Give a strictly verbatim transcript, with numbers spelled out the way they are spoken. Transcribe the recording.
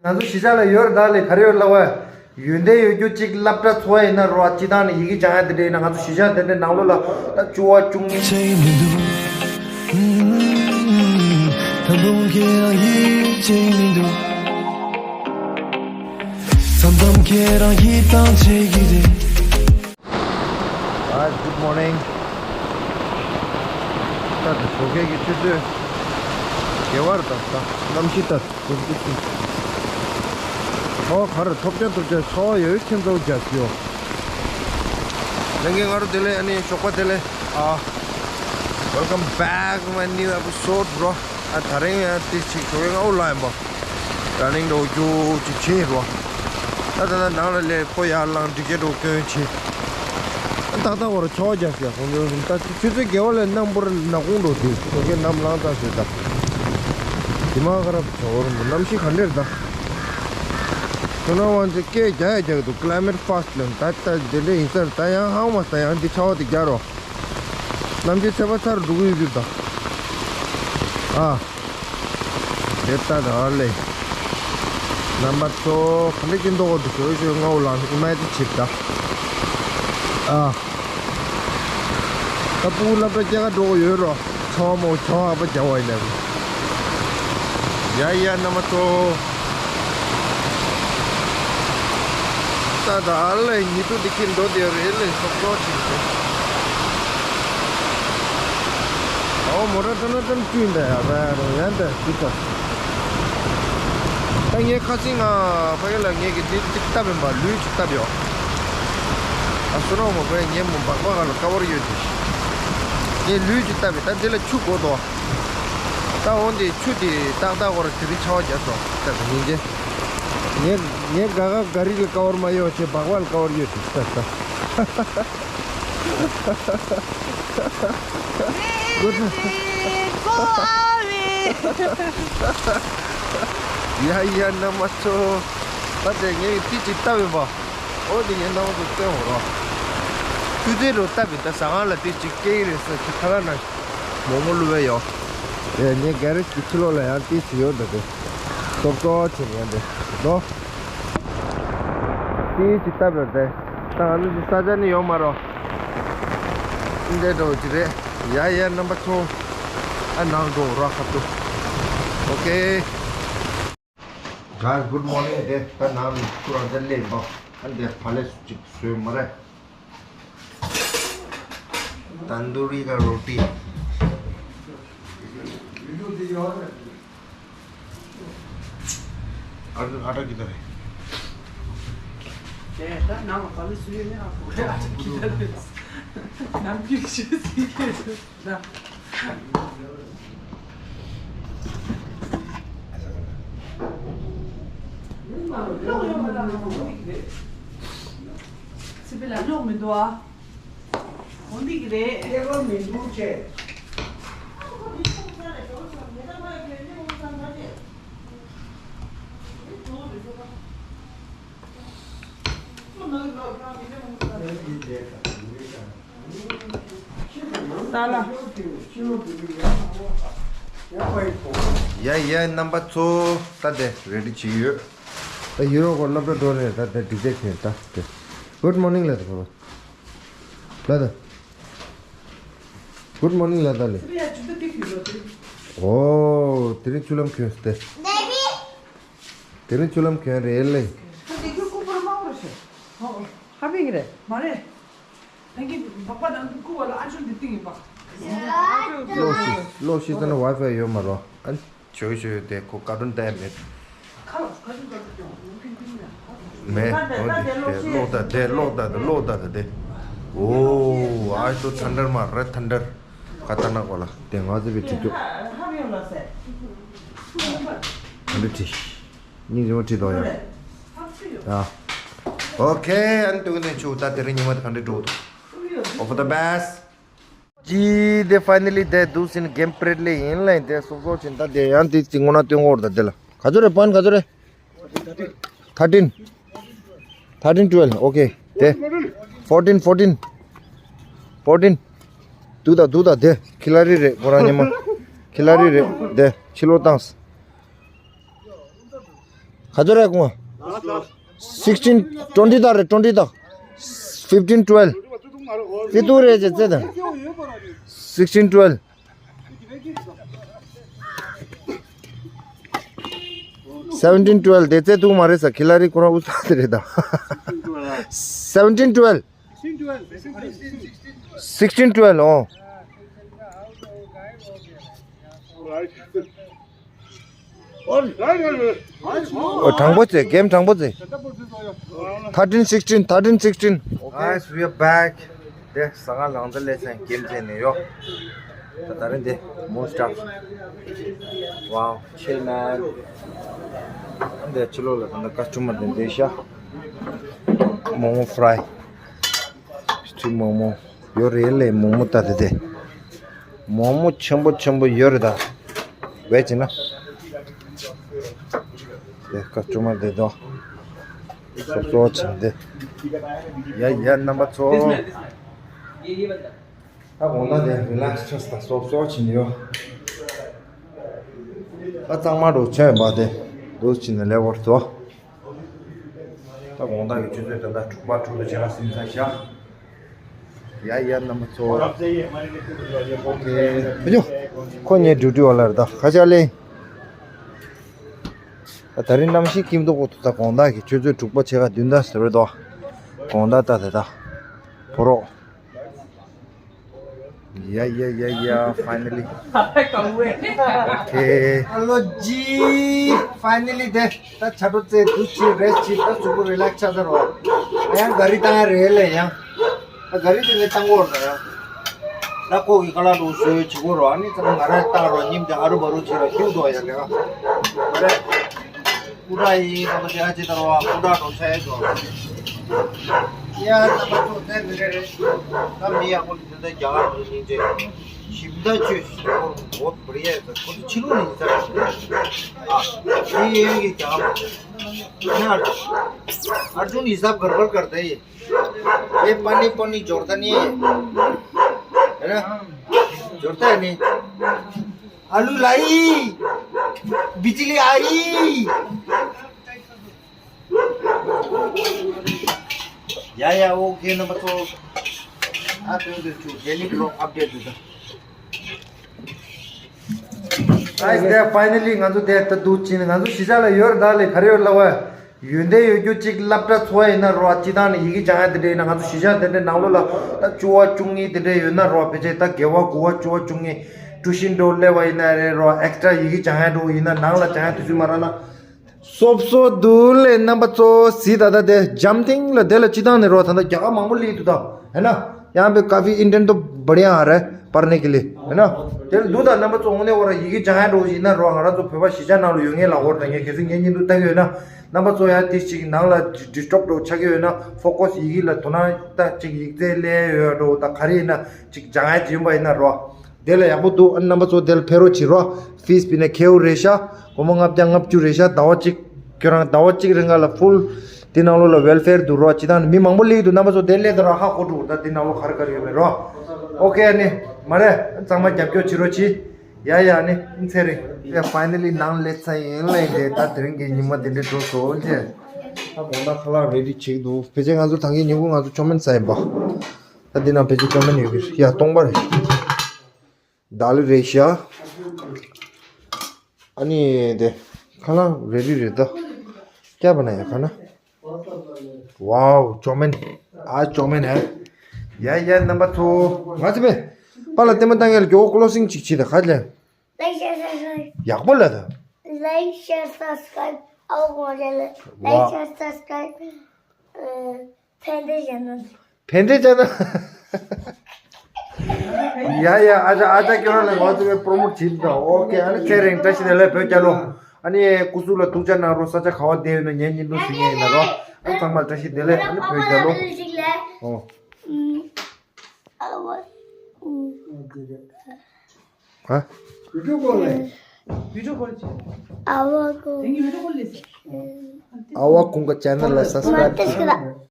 ང་ཚོ་གཞིས་ཆགས་ལ་ཡོད་རེད་ད་ལས་ག་རེ་ཡོད་ལབ་པ། ཡོན་ཏན་ཡོད་རྒྱུ་གཅིག་སློབ་གྲྭ་ཚོ་ཡིན་ན་རོ་སྤྱི་བཏང་ནས་ཡི་གེ་སྦྱང་ཡ་དེ་འདྲ་ཡིན་ན་ང་ཚོ་གཞིས་ཆགས་དེ་འདྲའི་ནང་ལོགས་ལ་ད་བཅུ་བ་བཅུ་གཉིས། བྱས་མི་འདུག་ད་དུང་ཁྱེད་རང་ཡིད་ཆེས་མི་འདུག་མཚམས་མཚམས་ཁྱེད་རང་ཡིད་ཐང་ཆད་ཀྱི་རེད། Hi, good morning. ད་ད་ཞོགས་ཀས་ཀྱི་ཆུ་ཚོད་བརྒྱད་པར་ད་ད་གནམ་གཤིས་ད་ཐུབ་ཀྱི་ཐུབ། ཨོ་ག་རེ་ཐོབ་ཀྱང་ཐོབ་ཀྱང་ཆར་པ་ཡོད་ཁྱེད་ཚོ་རྒྱག་གི་ཡོད། ལྷན་རྒྱས་ང་རོ་བདེ་ལེགས། ཨ་ནི་ཞོགས་པ་བདེ་ལེགས། ཨ། Welcome back to my new episode, bro. ཨ་ད་རིང་ཡང་དེ་ཅིག་ཞོགས་ཀས་སྔ་པོ་ལངས་ཡིན་པ། Running འགྲོ་རྒྱུ་ཅིག་བྱེད་ཡིན་རོ། ད་ད་ད་ནང་ལ་སླེབས་ཁོ་ཡར་ལངས་འགྲིག་གེ་འགྲོ་སྐྱོན་བྱེད། ཏག་ཏག་བར་ཆར་པ་རྒྱག་ཟེར་ཁོང་ཚོ་ད་ཆུ་ཚོད་བརྒྱད་པ་ལས་གནམ་པོར་ནག་ཁུང་འགྲོ་དུས་ཁོ་གའི་གནམ་ལངས་ཚར་ཟེར་ད། དེ་མ་ཁ་རབ་ཆར་པ་རུ་གནམ་གཤིས་ག་འདྲེར་ད། ཁྱོད་རང་དབང་ཚེ་སྐད་རྒྱག་ཡ་རྒྱག་གི་འདུག Climate Fast ལ་ད་ལྟ་དེ་འདྲ་ཡིན་ས་རེད། ད་ཡང་ཧང་མ་ད་ཡང་འདི་ཆར་པ་དེ་རྒྱག་རོགས། གནམ་གཤིས་ཚ་བ་ཚ་རུ་འགྲོ་གི་ཡོད་རྒྱུ་ད། ཨ། དེ་ལྟ་ད་ཨ་ལེ། རྣམ་པ་ཚོ་ག་འདྲ་ཀྱི་མདོག་གོ་འདུག་ཞོ་ཞོ་ལྔ་བོ་ལ་ཨི་མ་དེ་ཆིབ་ད། ཨ། ད་སྤུ་གུ་སློབ་གྲྭ་སྐྱེལ་ག་འགྲོ་གི་ཡོད་རོ། ཆང་མོ་ཆང་ཨ་པ་རྒྱག་བ་ཡིན་ན། ཡ་ཡ་རྣམ་པ་ཚོ། ད་ད་ཨ་ལེ་ཉི་དུ་འདི་ཁྱིམ་འགྲོ་དེ་རེད་ལེ་སོག་སོག་ཅིག་རེད། ཨོ་མོ་ར་ཏན་ཏན་བཀྲུས་འདྲ་ཡ་ར་ར་ཡ་འདྲ་ཞིག་ད། ད་ངས་ཁ་སང་ང་ཕ་གི་ལ་ངས་ཀྱི་འདི་གཅིག་བཏབ་ཡིན་པ་ལུས་གཅིག་བཏབ་ཡོད། ཨ་སུ་ར་མོ་བས་ངས་མོ་སྦག་སྦག་ལ་ཀ་བར་ཡོད་དེ། ངས་ལུས་གཅིག་བཏབ་ཡོད། ད་འདི་ལ་ཆུ་དགོས་དོ། ད་འོན་ཏེ་ཆུ་དེ་ཏག་ཏག་བར་དེ་རིང་ཆར་པ་རྒྱབ་སོང་ད་ད་ཡིན་གྱི། ངས་ངས་ག་ག་ག་རི་ལ་ཀ་བར་མ་ཡོད་ཅེས་སྦག་སྦག་ལ་ཀ་བར་ཡོད་དེ་ད་ད། Good. ཡ་ཡ་རྣམ་པ་ཚོ། ད་དེ་ངས་ཏི་ཅིག་བཏབ་ཡོད་པ། ཨོ་དེ་ངས་རྣམ་པ་ཚོ་སྟོན་འོང་རོགས། ཆུ་ཚོད་རུ་བཏབ་ཡོད། ད་ཟ་ཁང་ལ་ཏི་ཅིག་སྐྱེལ་གྱི་རེད་ཟེར་ཁྱི་ཁ་ལག་ན་མོག་མོག་བླུགས་པ་ཡོད། དེ་ངས་ག་རེ་ཞིག་ཕྱི་ལོགས་ལ་ཡང་ཏི་ཅིག་ཡོད་འདུག་དེ། སྟོབས་སྟོབས་བྱེད་ངན་དེ་ལོ། ཏི་ཅིག་བཏབ་ཡོད་དེ། ད་ང་ཚོ་ཅིག་ས་ཆ་ནི་ཡོད་མ་རོགས། འདི་འདྲ་བོ་ཅིག་རེད། ཡ་ཡ་རྣམ་པ་ཚོ། ཨ་ནང་འགྲོ་ར་ཁ་ཐུག་ཨོ་ཁེ། Guys, good morning. དེ་ད་ནང་ཁུ་རང་ཚ་ལེ་བ། ཨ་འདི་ཕ་ལེ་སུ་ཅིག་བཟོས་མ་རེད། ཏན་དུ་རི་ག་རོ་ཏི། आटा आटा किधर है? སི་པི་ལ་ལོག་མི་འདུག་ཨ། འོ་འདི་གི་རེད། སྐྱེ་བ་མི་འདུག་ཅེས། ཏཱ་ལ། ཡ་ཡ་རྣམ་པ་ཚོ། ད་དེ་རེ་ཌི་བྱེད་ཀྱི་ཡོད། ད་ཡུ་རོ་གོ་སློབ་གྲྭ་འགྲོ་རེད། ད་དེ་ཌི་ཇེ་ཁེན་ད་དེ། Good morning ལ་དེ་གོ། ལ་ད། Good morning ལ་ད་ལེ། ཨོ། དེ་རིང་ཆུ་ལམ་ཁྱོད་སྟེ། དེ་རིང་ཆུ་ལམ་ཁྱོད་རེད་ལེ། ཧ་པིང་རེད། མ་རེད། ད་གིན་སྦག་པ་དང་ཁུ་བ་ལ་ཨ་ཅོ་འདི་ཏིང་ཡིན་པ། ལོ་ཤི་ལོ་ཤི་ཙ་ན་ཝའི་ཕའི་ཡོད་མ་རོ། ཨ་ནི་ཞོ་ཞོ་དེ་ཁོ་ཀ་ཏུན་ལྟ་ཡ་མེད། མེད། འོ་འདི་དེ་ལོག་ད་དེ་ལོག་ད་དེ་ལོག་ད་དེ་དེ། ཨོ་ཨ་ཤོ་ཐན་ཌར་མ་རེད་ཐན་ཌར། ཁ་ཏ་ན་གོ་ལ་དེ་ང་ཚོ་བའི་ཁྲིད་རྒྱུ། ཐན་ཌར་ཁྲིད། སྙིང་རྗེ་མོ་ཁྲིད་དོ་ཡ། ཨ། ཨོ་ཁེ། ཨ་ནི་དུ་གི་ནས་ཆུ་ད་དེ་རིང་ཉི་མ་དེ་ག་འདྲ་འགྲོ་འདུག All for the best. ཇི་དེ་finally དེ་དུས་ཟིན་གེམ་པི་རེད་ལེ་ཡིན་ལེ་དེ་སོག་སོག་ཅིན་ད་དེ་ཡང་དེ་ཅིག་ངོ་ན་སྟོན་གོ་ར་ད་དེ་ལ་ག་ཚོད་རེད་པོན་ག་ཚོད་རེད། Thirteen. Thirteen twelve. Okay དེ། Fourteen fourteen. Fourteen. དུ་ད་དུ་ད་དེ་ཁི་ལ་རི་རེད་ཁོ་རང་ཉི་མ། ཁི་ལ་རི་རེད་དེ་ཕྱི་ལོགས་བཏང་། ག་ཚོད་རེད་གོང་། sixteen twenty དག་རེད། twenty དག fifteen twelve། ཕི་ཏུ་རེད་ཅེ་ཙེ་དང་། sixteen twelve། seventeen twelve དེ་ཙེ་ཐུག་མ་རེད་ས། ཁི་ལ་རི་ཁོ་རང་ཨུ་ས་དེ་རེད་ད། seventeen twelve། sixteen twelve ཨོ། ཨོ། དྲང་པོ་ཙེ། གེམ་དྲང་པོ་ཙེ། thirteen sixteen, thirteen sixteen. Guys, we are back. དེ་ཟ་ཁང་ལང་ཚ་ལས་ཚན་གེམ་ཙེ་ནས་ཡོ། ད་ད་རིང་དེ་མོ་སི་ཊབ། Wow, chill man. འདི་ཕྱི་ལོགས་ལ་ད་ལྟ་ཀ་སི་ཊ་མར་དེ་འདི་ཤ། མོག་མོག་ཕ་རའི། སི་ཊིམ་མོག་མོག་ཡོད་རེད་ལེ། མོག་མོག་ད་དེ་དེ། མོག་མོག་ཆེན་པོ་ཆེན་པོ་ཡོད་རེད་ད། བས་ཅི་ན། དེ་ཀ་སི་ཊ་མར་དེ་དོ། སོབ་སོབ་བྱིན་དེ། ཡ་ཡ་རྣམ་པ་ཚོ། ད་དགོང་དག་དེ་རི་ལེག་སི་ཆགས་ད་སོབ་སོབ་བྱིན་ཡོད། ད་གཙང་མ་འགྲོ་ཆ་ཡིན་པ་དེ། འདུག་བྱིན་ནས་ལེ་བོར་དོ། ད་དགོང་དག་གི་ཆུ་ཚོད་ད་ལྟ་དྲུག་པ་དྲུག་ཏུ་བྱེད་ལ་ཟིན་ཚར་ཤག་ཡ་ཡ་རྣམ་པ་ཚོ། ཨོ་ཁེ། ཨ་ཇོ། ཁོ་ངའི་ཌིའུ་ཊི་ཝ་ལ་རེད་ད། ཁ་ཤགས་ལེ། ད་ད་རིང་གནམ་གཤིས་སྐྱིད་མདོག་པོ་འདུག་ད་དགོང་དག་གི་ཆུ་ཚོད་དྲུག་པ་ཕྱེད་ཀ་བདུན་ད་ཟེར་བས་དོ། དགོང་དག་ད་དེ་ད། ཕོ་རོག་ཡ་ཡ་ཡ་ཡ། ཕའི་ནལ་ལི། ཨོ་ཁེ། ཧེ་ལོ་ཇི། ཕའི་ནལ་ལི་དེ་ད་ཆ་འགྲོ་ཙེ་འདུག་ཅི་རེད་ཅི། ད་གཟུགས་པོ་རི་ལེག་སི་ཆགས་ཚར་བ། ཡང་ག་རི་བཏང་རེད་ལེ་ཡང་། ད་ག་རི་དེ་ནས་བཏང་གོ་ར་ཡང་། ད་ཁོ་གི་ཁ་ལག་འགྲོ་བཟོས་བྱེད་གོ་ར། ཨ་ནི་ད་ང་རང་བཏང་ར་ཉིམ་དེ་ཨ་རུ་བ་རུ་བྱེད་ར་ཁྱུག་དོ་ཡ་ལེ་ག་རེད། སྐུ་དྲག་ཡིན་ཟེར་བ་དེ་ཨ་ཅེ་ལྟར་བ་སྐུ་དྲག་འགྲོ་ཆ་ཡོད་དོ། ཡ་རྣམ་པ་ཚོ་དེ་མི་རེ་རེད། ད་མི་ཡག་པོ་འདི་འདྲ་རྒྱ་གར་འགྲོ་སྙིང་རྗེ། ཞིབ་ད་ཆོས་ཞིབ་ཁོ་བོད་བྲི་ཡས་ད་ཁོ་ཚོ་ཕྱི་ལོགས་ནས་ཡིན་ས་རེད། ཨ་ཕྱི་ཡོད་ཀྱི་རྒྱ་གར་མ་རེད། ཨར་ཇུན་ཨར་ཇུན་ཧི་སབ་གར་བར་ཀར་ཏེ། ये पानी पानी जोड़ता नहीं है। है ना? जोड़ता है नहीं। आलू लाई, बिजली आई। या या, ओके नंबर तो आप लोग जो डेली ब्लॉग अपडेट देता। गाइस, दे फाइनली ང་ཚོ་དེ་ད་འདུག་ཅིང་ང་ཚོ་གཞིས་ཆགས་ལ་ཡོད་རེད་ད་ལེ། ག་རེ་ཡོད་ལབ་པ། ཡོན་ཏན་ཡོད་རྒྱུ་གཅིག་སློབ་གྲྭ་ཚོ་ཡིན་ན་རོ། སྤྱི་བཏང་ནས་ཡི་གེ་སྦྱང་ཡ་དེ་འདྲ་ཡིན་ན་ང་ཚོ་གཞིས་ཆགས་དེ་འདྲའི་ནང་ལོགས་ལ་ད་བཅུ་པ་བཅུ་གཉིས་དེ་འདྲ་ཡོད་ན་རོ། ཕལ་ཆེར་ད་དགེ་བ་དགུ་པ་བཅུ་པ་བཅུ་གཉིས་ཊུ་ཤིན་འགྲོ་སླེབས་པ་ཡིན་ན་རེད་རོ། ཨེག་སི་ཊྲ་ཡི་གེ་སྦྱང་ཡ་འགྲོ་ཡིན་ན་ནང་ལ་སྦྱང་ཡ་དུས་ཚོད་མ་རག་ན། སོབ་སོབ་འདུག་ལེ་རྣམ་པ་ཚོ། གཟིགས་ད་ལྟ་དེ་འཇམ་ཐིང་ལ་དེ་ལ་སྤྱི་བཏང་ནས་རོ། ད་ལྟ་རྒྱ་གར་མང་པོ་སླེབས་འདུག་ད། ཧེ་ན། यहाँ पे काफी इंडियन तो बढ़िया आ रहा है पढ़ने के लिए, है ना? དེ་ལ་འདུག་ད་རྣམ་པ་ཚོ། དངོས་གནས་བོ་ར་ཡི་གེ་སྦྱང་ཡ་འགྲོ་ཡིན་ན་རོ། ང་རང་ཚོ་བོད་པ་གཞིས་ཆགས་ནང་ལ་ཡོད་མཁན་ལ་འོར་ད་ངས་གལ་སྲིད་ངའི་བརྙན་ཐུང་ལྟ་གི་ཡོད་ན། རྣམ་པ་ཚོ་ཡ་དེ་ཅིག་ནང་ལ་ཌི་སི་ཊརབ་འགྲོ་ཆགས་ཀྱི་ཡོད་ན་ཕོ་ཀས་ཡི་གེ་ལ་དོ་སྣང་ད་ཅིག་ཡིག་ཚད་སླེབས་ཡོད་འགྲོ། ད་ག་རེ་ཡིན་ན་ཅིག་སྦྱང་ཡ་ཅིག་ཡིན་པ་ཡིན་ན་རོ། དེ་ལ་ཡག་པོ་འདུག་ཨ་རྣམ་པ་ཚོ་དེ་ལ་ཕེབས་རོགས་བྱེད་རོགས། ཕིས་པི་ནས་ཁེའུ་རེད་ཤག་སྒོར་མོ་ལྔ་བརྒྱ་ལྔ་བཅུ་རེད་ཤག་ཟླ་བ་གཅིག་ཁྱོད་རང་ཟླ་བ་གཅིག་རིང་ག་ལ་ཕུལ། དེ་ནང་ལོགས་ལ་ཝེལ་ཕེར་འདུག་རོགས། སྤྱི་བཏང་ནས་མི་མང་པོ་སླེབས་འདུག་རྣམ་པ་ཚོ་དེ་སླེབས་དང་རོགས། ཧ་གོ་འགྲོ་ད་དེ་ནང་ལོགས་ག་རེ་ག་རེ་ཡོད་མེད་རོགས། ཨོ་ཁེ། ཨ་ནི་མ་རེད། ཚང་མ་རྒྱབ་སྐྱོར་བྱེད་རོགས་གྱིས། ཡ་ཡ། ཨ་ནི་ཚེ་རིང་། ཡ་ཕའི་ནལ་ལི་ནང་སླེབས་ཚར་ཡིན་ལེ། དེ་ད་དེ་རིང་གི་ཉི་མ་དེ་འདྲ་འགྲོ་སོང་ཅེ། ད་དགོང་དག་ཁ་ལག་རེ་ཌི་བྱེད་ཀྱི་འདུག་ཕལ་ཆེར་ང་ཚོ་ད་གིན་ཉིན་གུང་ང་ཚོ་ཅོ་མིན་ཟ་ཡིན་པ། ད་འདི་ནང་ཕལ་ཆེར་ཅོ་མིན་ཡོད་ཀྱི་རེད། ཡ་སྟོང་པ་རེད། དཱལ་རེད་ཤག་ཨ་ནི་དེ་ཁ་ལག་རེ་ཌི་རེད་ད། སྐྱ་བ་ན་ཡ་ཁ་ན། ཝའོ་ཅོ་མིན། ཨ་ཅོ་མིན་ཧེ། ཡ་ཡ་རྣམ་པ་ཚོ། ང་ཚོ་པས་པཱ་ལགས་ལྟད་མོ་ལྟ་མཁན་ལ་མགྱོགས་པོ་ཀློ་སིང་ཅིག་བྱེད་ད་ག་ལས། Like, share, subscribe. ཡག་པོ་ལ་ད། Like, share, subscribe. ཨའོ་གོང་རེ་ལ། Like, ཝ། Share, subscribe. ཕན་བདེ་ཅན་ནོ། ཕན་བདེ་ཅན་ནོ། ཡ་ཡ། ཨ་ཅག་ཨ་ཅག་ཁྱོད་རང་ལ་ང་ཚོ་པྲོ་མོཊ་བྱེད་དང་། ཨོ་ཁེ། ཨ་ནི་ཚེ་རིང་བཀྲ་ཤིས་བདེ་ལེགས་བོད་རྒྱལ་ལོ། ཨ་ནི་སྐུ་གཟུགས་ལ་ཐུགས་ཅག་གནང་རོགས། ས་ཆ་ག་བ་བསྡད་ཡོད་ན་ངའི་བརྙན་ཐུང་གཟིགས་མཁན་ཡིན་ན་རོགས། ཨ་ཚང་མ་བཀྲ་ཤིས་བདེ་ལེགས། ཨ་ནི་བོད་རྒྱལ་ལོ། ཨོ། ཨ། ཨ་བ་ཀུན་དགའ་ཅེ་ནལ་ལ་སབ་སི་ཀ་རེབ་བྱེད།